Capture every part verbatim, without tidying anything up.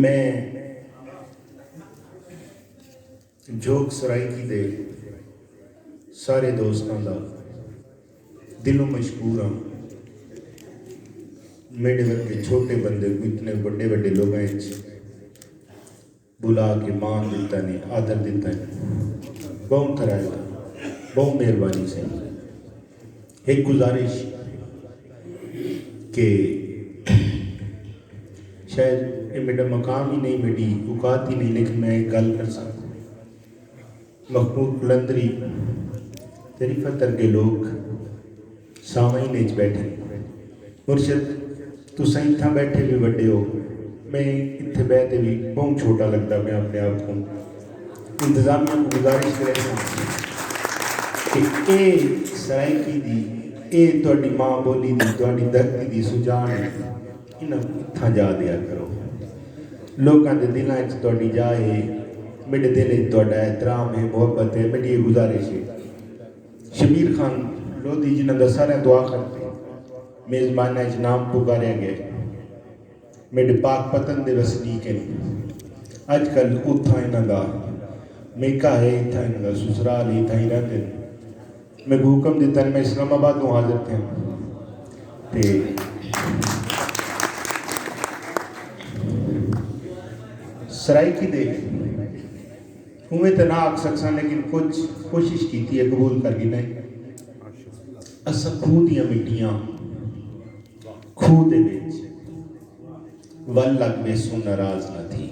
میں جھوک سرائیکی دے سارے دوستاں دا دلوں مشکور ہاں۔ میݙے ورگے چھوٹے بندے کوں اتنے وݙے وݙے لوگاں اچ بلا کے مان ݙتا نے، آدر ݙتا نے۔ ٻہوں تھرائے، ٻہوں مہربانی سئیں۔ ہک گزارش کہ شاید اے میݙا مقام ہی نہیں، میݙی اوقات ہی نہیں، لیکن میں ایک گل کرساں۔ مخمور قلندری تے رفعت ورگے لوک سامعین اچ ٻیٹھن۔ مرشد، تساں اتھاں ٻیٹھے وی وݙے ہو، میں اتھے ٻہہ تے وی ٻہوں چھوٹا لڳدا پیاں اپݨے آپ کوں۔ انتظامیہ کوں گزارش کریساں کہ اے سرائیکی دی، اے تہاݙی ماں ٻولی دی، تہاݙی دھرتی دی سڄاݨ ہے، انہاں کوں اتھاں جا ݙیا کرو۔ لوکاں دے دلاں اچ تہاݙی جاہ ہے، میݙے دل اچ تہاݙا احترام ہے، محبت ہے، میݙی اے گزارش ہے۔ شبیر خان لودھی جنہاں دا ساریاں توں آخر تے میزباناں اچ نام پکاریا ڳئے، میݙے پاک پتن دے وسنیک ہن۔ اڄ کل اتھاں انہاں دا میکہ ہے، اتھاں انہاں دا سسرال ہے، اتھاں ہی رہندے ہن۔ میکوں حکم ݙتا، میں اسلام آباد توں حاضر تھیاں تے سرائیکی دے اونویں تاں نہ آکھ سڳساں، لیکن کجھ کوشش کیتی ہے، قبول کر گھنئے۔ اساں کھوہ دیاں مٹیاں کھوہ دے وچ ول لڳ ویسوں، ناراض نہ تھی۔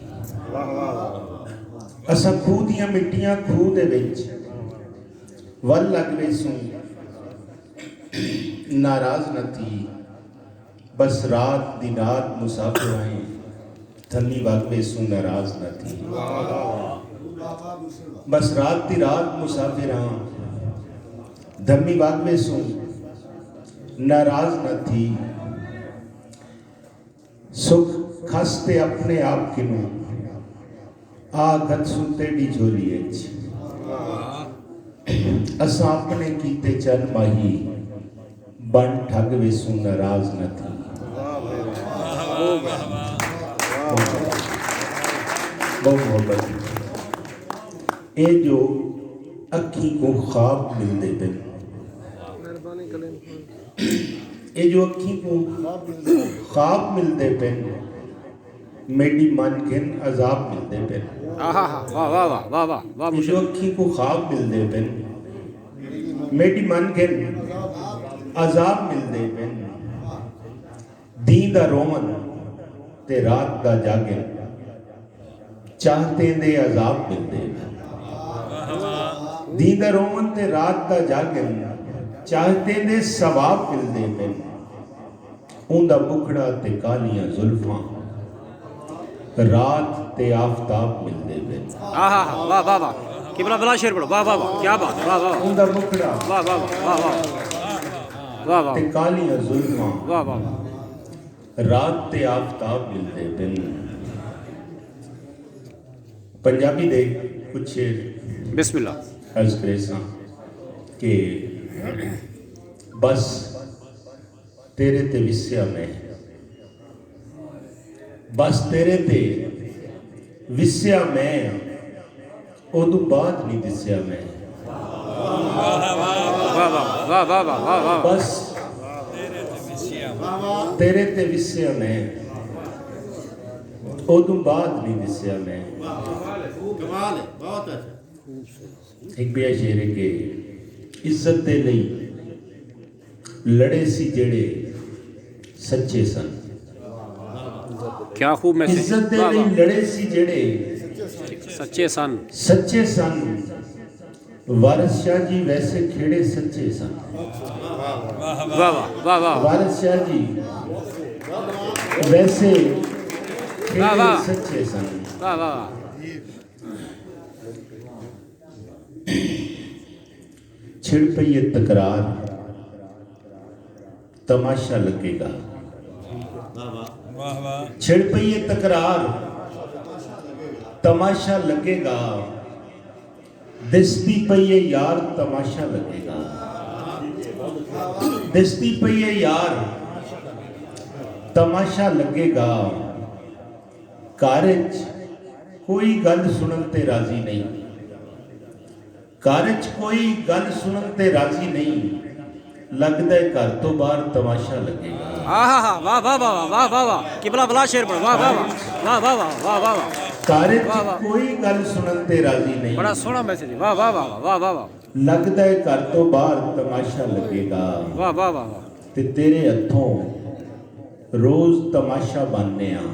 اساں کھوہ دیاں مٹیاں کھوہ دے وچ ول لڳ ویسوں، ناراض نہ تھی۔ بس رات دی رات مسافر ہیں، دھمی وڳ ویسوں، ناراض نہ تھی۔ بس رات دی رات مسافر ہاں، دھمی وڳ ویسوں، ناراض نہ تھی۔ سکھ کھس تے اپݨے آپ کنوں آ گھتسوں تیݙی جھولی اچ۔ اساں اپݨے کیتے چن ماہی بݨ ٹھڳ ویسوں، ناراض نہ تھی۔ ٻہوں محبت۔ اے جو اکھیں کوں خواب ملدے پن، اے جو اکھیں کوں خواب ملدے پن، میݙی من گھن عذاب ملدے پن۔ آہا، واہ، واہ، واہ، واہ، واہ، واہ، اے جو مرشد۔ اکھیں کوں خواب ملدے پن، میݙی من گھن عذاب ملدے پن۔ دین دا روون تے رات دا جاڳن، چاہتیں دے عذاب ملدے پن۔ دین دا روون تے رات دا جاڳن، چاہتیں دے ثواب ملدے پن۔ اوندا مکھڑا تے کالیاں زلفاں، رات تے آفتاب ملدے پن۔ آہا، واہ، واہ، واہ۔ قبلہ بلا شعر پڑھو، واہ، واہ، واہ، کیا بات، واہ، واہ۔ اوندا مکھڑا واہ، واہ، واہ، واہ، واہ۔ واہ، واہ۔ تے کالیاں زلفاں، واہ، واہ، واہ۔ رات تے آفتاب ملدے پن۔ پنجابی دے کجھ شعر بسم اللہ۔ عرض کریساں کہ بس تیرے تے وسیا میں، بس تیرے تے وسیا میں، اودوں بعد نہیں دسیا میں۔ واہ، واہ، واہ، واہ، واہ۔ بس تیرے تے وسیا میں، اودوں بعد نہیں دسیا میں۔ کمال ہے، بہت اچھا۔ ہک ٻیا شعر ہے کہ عزت دے لئی لڑے سی جیڑھے سچے سن۔ کیا خوب میسج۔ عزت دے واہ، لئی واہ۔ لڑے سی جیڑھے سچے سن۔ سچے سن۔ وارث شاہ جی ویسے کھیڑے سچے سن۔ واہ، واہ، واہ، واہ۔ وارث شاہ جی ویسے کھیڑے واہ، واہ۔ سچے سن۔ واہ، واہ، واہ۔ چھڑ پئی ہے تکرار، تماشا لڳے ڳا۔ واہ، واہ۔ چھڑ پئی ہے تکرار، تماشا لڳے ڳا۔ ݙسدی پئی ہے یار، تماشا لڳے ڳا۔ ݙسدی پئی ہے یار، تماشا لڳے ڳا۔ گھر اچ کوئی گل سنن تے راضی نئیں۔ گھر اچ کوئی گل سنن تے راضی نئیں۔ لگدا ہے گھر توں باہر تماشا لگے گا۔ آہا ہا، واہ واہ واہ واہ واہ واہ واہ۔ قبلہ بلا شعر پڑھ، واہ واہ واہ واہ واہ واہ واہ واہ واہ۔ گھر اچ واہ واہ۔ کوئی گل سنن تے راضی نئیں۔ بڑا سوہݨا میسج، واہ واہ واہ واہ واہ واہ واہ۔ لڳدا ہے گھر توں ٻاہر تماشا لڳے ڳا۔ واہ واہ واہ واہ۔ تے تیرے ہتھوں روز تماشا بݨنے آں۔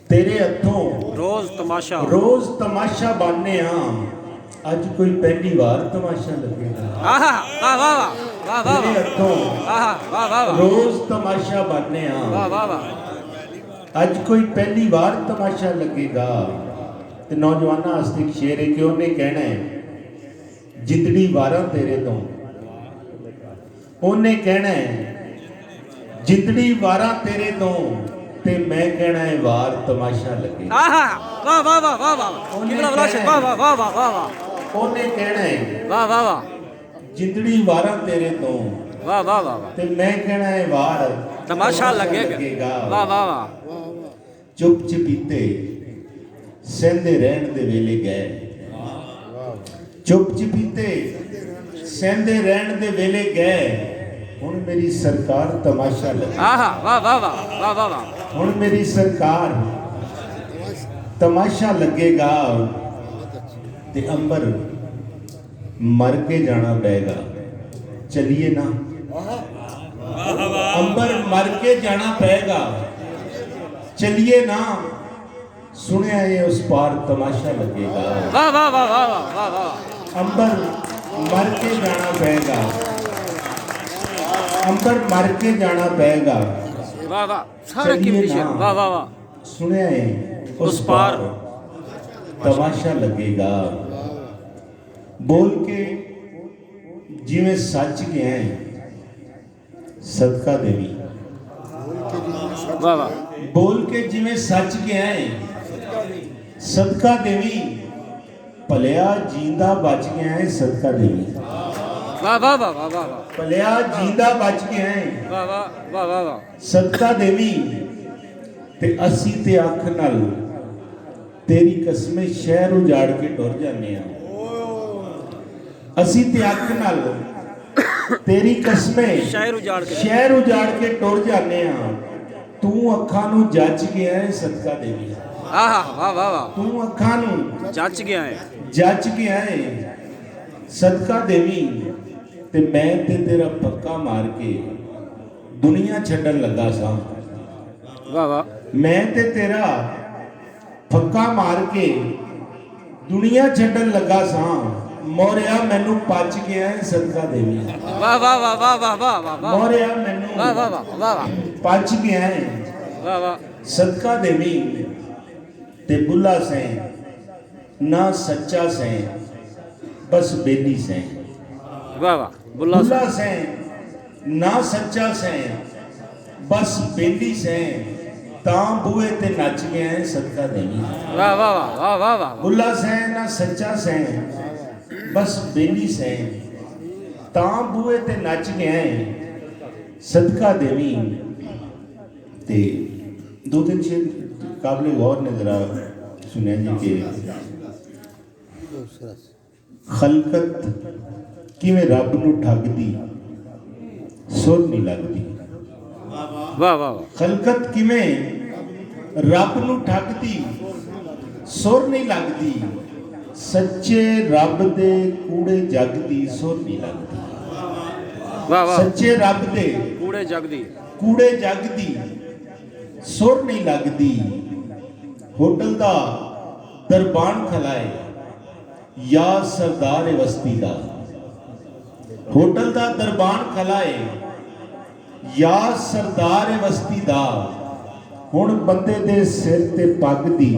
تیرے ہتھوں روز تماشا۔ روز تماشا بݨنے آں۔ اڄ کوئی پہلی وار تماشا لڳے ڳا۔ آہا، واہ واہ واہ، واہ واہ تیرے واہ۔ ہتھوں آہا، واہ واہ واہ۔ روز تماشا بݨنے آں۔ واہ واہ واہ۔ اڄ کوئی پہلی وار تماشا لڳے ڳا۔ تے نوجواناں واسطے ہک شعر ہے کہ انہیں کہنا ہے، جتڑی واراں تیرے توں۔ انہیں کہنا ہے، جتڑی واراں تیرے توں، تے میں کہنا ہے وار تماشا لڳے۔ آہا، واہ واہ واہ واہ واہ۔ انہیں قبلہ بلا شعر، کہنا ہے، واہ واہ واہ واہ واہ واہ۔ انہیں کہنا ہے، واہ واہ واہ۔ جتڑی واراں تیرے توں۔ واہ واہ واہ واہ۔ تے میں کہنا ہے وار تماشا لڳے ڳا۔ لڳے ڳا۔ واہ واہ واہ۔ چپ چپیتے سہندے رہݨ دے ویلے ڳئے۔ چپ چپیتے سہندے رہݨ دے ویلے ڳئے۔ ہݨ میری سرکار تماشا لڳے۔ آہا، واہ واہ واہ، واہ واہ واہ۔ ہݨ میری سرکار تماشا لڳے ڳا۔ تے عنبر مر کے جانا پئے گا، چلیے نا۔ عنبر مر کے جانا پئے گا، چلیے نا۔ سنیا ہے اس پار تماشا لگے گا۔ واہ واہ واہ واہ واہ واہ واہ۔ عنبر مر کے جانا پئے گا، عنبر مر کے جانا پئے گا۔ واہ واہ، سارا چلیے قیمتی شعر۔ نا۔ واہ واہ واہ۔ سنیا ہے اس اس پار پار تماشا لگے گا۔ بول کے جیویں سچ ڳئے ہیں، صدقہ دیویں۔ واہ واہ۔ بول کے جیویں سچ ڳئے ہیں، صدقہ دیویں۔ بھلیا جیندا بچ ڳئے ہیں، صدقہ دیویں۔ واہ واہ واہ واہ واہ واہ۔ بھلیا جیندا بچ ڳئے ہیں۔ واہ واہ واہ واہ واہ۔ صدقہ دیویں۔ تے اسی تے اکھ نال تیری قسمیں شہر اجاڑ کے ٹر جانے ہاں۔ اسی تے اکھ نال تیری قسمیں شہر اجاڑ کے۔ شہر اجاڑ کے ٹر جانے ہاں۔ توں اکھاں نوں جچ ڳیا ہے، صدقہ دیویں۔ آہا، واہ واہ واہ۔ توں اکھاں نوں جچ ڳیا ہے۔ جچ ڳیا ہے، صدقہ دیویں۔ تے میں تے تیرا پھکا مار کے دنیا چھڈن لگا ساں۔ واہ واہ۔ میں تے تیرا پھکا مار کے دنیا چھڈن لگا ساں، موریا مینوں پچ ڳیا ہے، صدقہ دیویں۔ واہ واہ واہ واہ واہ واہ واہ واہ۔ موریا مینوں واہ واہ واہ واہ واہ۔ پچ ڳیا ہے، واہ واہ۔ صدقہ دیویں۔ تے بلا سئیں، نہ سچا سئیں، بس بیلی سئیں۔ واہ واہ، بلا بلا سئیں۔ سئیں، نہ سچا سئیں، بس بیلی سئیں، تاں بوئے تے نچ ڳئے ہیں، صدقہ دیویں۔ واہ واہ واہ واہ واہ واہ۔ بلا سئیں، نہ سچا سئیں، بس بیلی سئیں، تاں بوئے تے نچ ڳئے ہیں، صدقہ دیویں۔ تے دو تین شعر قابل غور نے، ذرا سنیا جی کہ خلقت کیویں رب نوں ٹھڳدی، سر نہیں لڳدی۔ واہ واہ واہ۔ خلقت کیویں رب نوں ٹھڳدی، سر نہیں لڳدی۔ سچے رب دے کوڑے جڳ دی سر نہیں لڳدی۔ واہ واہ۔ سچے رب دے کوڑے جڳ دی۔ کوڑے جڳ دی سر نہیں لڳدی۔ ہوٹل دا دربان کھلائے یا سردار وستی دا۔ ہوٹل دا دربان کھلائے یا سردار وستی دا۔ ہݨ بندے دے سر تے پڳ دی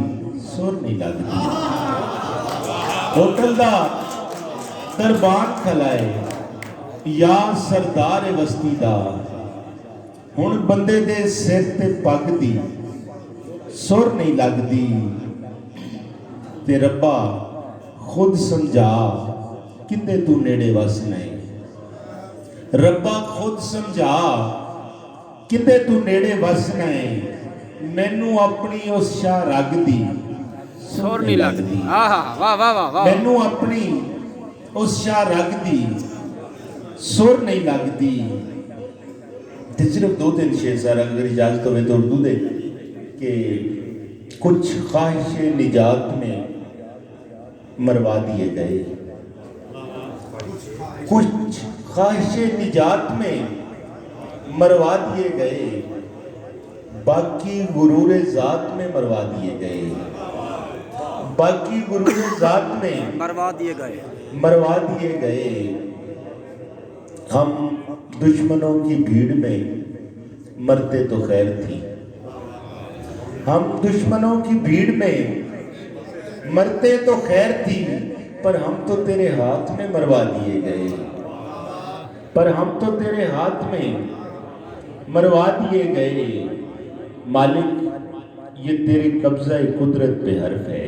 سر نہیں لڳدی۔ ہوٹل دا دربان کھلائے یا سردار وستی دا۔ ہݨ بندے دے سر تے پڳ دی سر نہیں لڳدی۔ تے ربا خود سمجھا، کندے توں نیڑے وس نئیں۔ ربا خود سمجھا، کندے توں نیڑے وس نئیں۔ مینوں اپݨی اس شاہ رڳ دی سر نہیں لگدی۔ آہا، واہ واہ واہ واہ۔ مینوں اپݨی اس شاہ رڳ دی سر نہیں لڳدی۔ تے صرف دو تین شعر سر اگر اجازت ہوے تو اردو دے کہ کچھ خواہش نجات میں مروا دیے گئے، کچھ خواہش نجات میں مروا دیے گئے، باقی غرور ذات میں مروا دیے گئے، باقی غرور ذات میں مروا دیے گئے۔ مروا دیے گئے۔ ہم دشمنوں کی بھیڑ میں مرتے تو خیر تھی، ہم دشمنوں کی بھیڑ میں مرتے تو خیر تھی، پر ہم تو تیرے ہاتھ میں مروا دیے گئے، پر ہم تو تیرے ہاتھ میں مروا دیے گئے۔ مالک، یہ تیرے قبضہ قدرت پہ حرف ہے،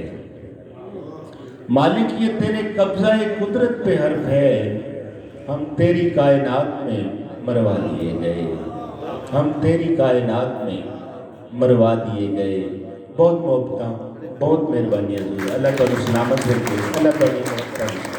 مالک یہ تیرے قبضہ قدرت پہ حرف ہے، ہم تیری کائنات میں مروا دیے گئے، ہم تیری کائنات میں مروا دیے گئے۔ بہت محبتاں، بہت مہربانی حضور، اللہ تعالیٰ سلامت رکھے، اللہ تعالیٰ محبتاں۔